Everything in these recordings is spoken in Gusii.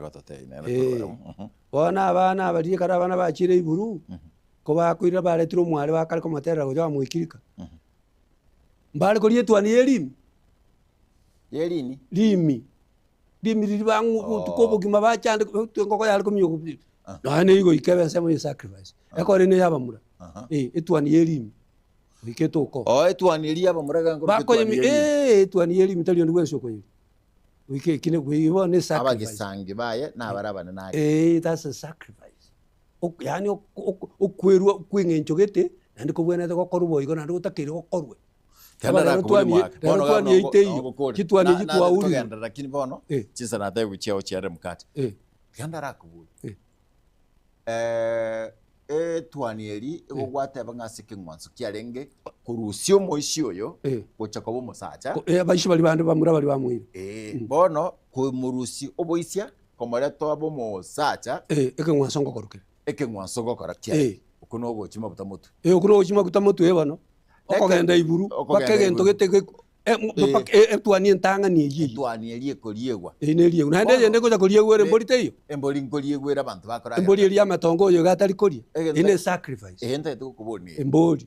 Gototebia nere korwa Eh. barabwo, mhm. Bono abana aba riria ekero abana bachire iburu, ko bakoirera baretire omware bakare komoterera gocha bamoikirika, mbare koria etuani ya erimi, Yerini? rimi, rimi riria bang'u botuko Oh. obogima bachandeka engoko yare kominyoka pi, Ah. nonya na egoika ebe ensemo ya esacrifice, ekore ne ya abamura, Aha. eh, etuani ya erimi, goika etoka oo. Oo etuani eria ya abamura iga nkorokwa etuani Bakoyemi ya erimi. eeh etuani ya erimi tari onde bwensi okoyeria. Goika ekine goika bono ne sacrifice. Abagesangi baye nabare abanene ake. Eeh that's a sacrifice. Ok yaani ok ok okwerwa kwa eng'encho gete, naende kobwenerete gokorwa boigo naende gotakeire gokorwe. Kenda Aba rero nakobori twani mwake. rero Bono twani gano yaito eyio, nogokore. chitwani Na- echi na- twaurire. togenderera lakini bono Eh. chinsa natebiwe chiao chiare mkate. Eh. Kenda rakobori. Eh. Eh, etuani eri igo gwateba ng'a ase ekeng'wanso kiarenge korusia omoisia oyo Eh. gocha koba omosacha. Ko- eh, abaisia baria bande bamura baria bamoire. Eh, bono komorusia oboisia komoreta abe omosacha Eh, ekeng'wanso ngokorwa kere. ekeng'wanso gokora kiarenge. Eh. Okwo nogochia maguta motwe. Eh, okwo nogochia maguta motwe eh bono. Okogenda iburu, mpaka Okogenda egento iburu. gete geku eh, mo- Eh. mpaka eh, etuani entang'ani eyio eyio. Etuani eria ekoriegwa. Eyio neriegwa. Naende Bono, eyende ngocha koriegwa ere ne- mbori teiyo. Embori nkoriegwa ere abanto bakoragera. Embori eria y'amatongo oyo iga atari koria. Egento- Eyio ne sacrifice. Ehe ntagete gokoboria nigo. Embori.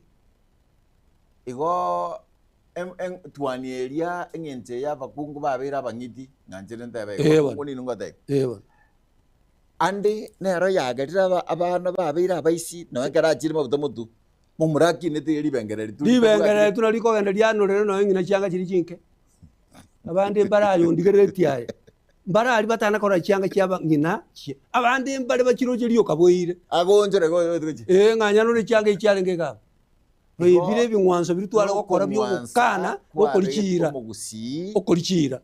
Igo em- em- tuani eria eng'encho eye abakungu babeire abang'iti, ng'a inche ntebe igo, Eh, bono. abakungu nini ngoteba. Eh bono. Ande nero yagerire aba- abana babeire abaisi, nonya ekero achire mabuta motwe, Momura akinete ribengereri tu Ribengereri tu nari rikogenda rianorere nonya ng'ina chianga chiria chinke. Abande mbare aye ondigereretie aye, mbare aria batana korora chianga chia ng'ina chie, abande mbare bachiroche rioka boire. Agoonchora igo oyoete gochia. Ee, ng'a nyanore chianga echi chiarenge iga abwo. Igo Bire ebing'wanso biria tware gokora bia nokong'wansa ogokana kwabegete gokorichiira, omogusii. okorichiira.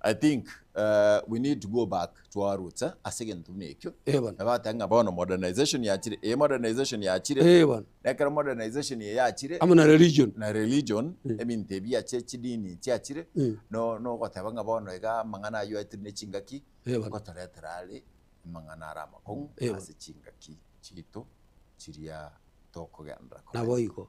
I think uh, we need to go back to our roots eh, ase egento buna ekio. Eh bono. Nabagoteba ng'a bono modernization yachire, ee modernization yachire, Eh bono. na ekero modernization eye yachire, Amo na religion. na religion, Mm. ebinto ebi biachire chidini chiachire, Mm. no nogoteba ng'a bono iga amang'ana aywo aetire ne chingaki, Eh bono. ngotoretera are amang'ana are amakong'u Eh bono. ase chingaki chiaito chiria tokogenderera kobera. Naboigo.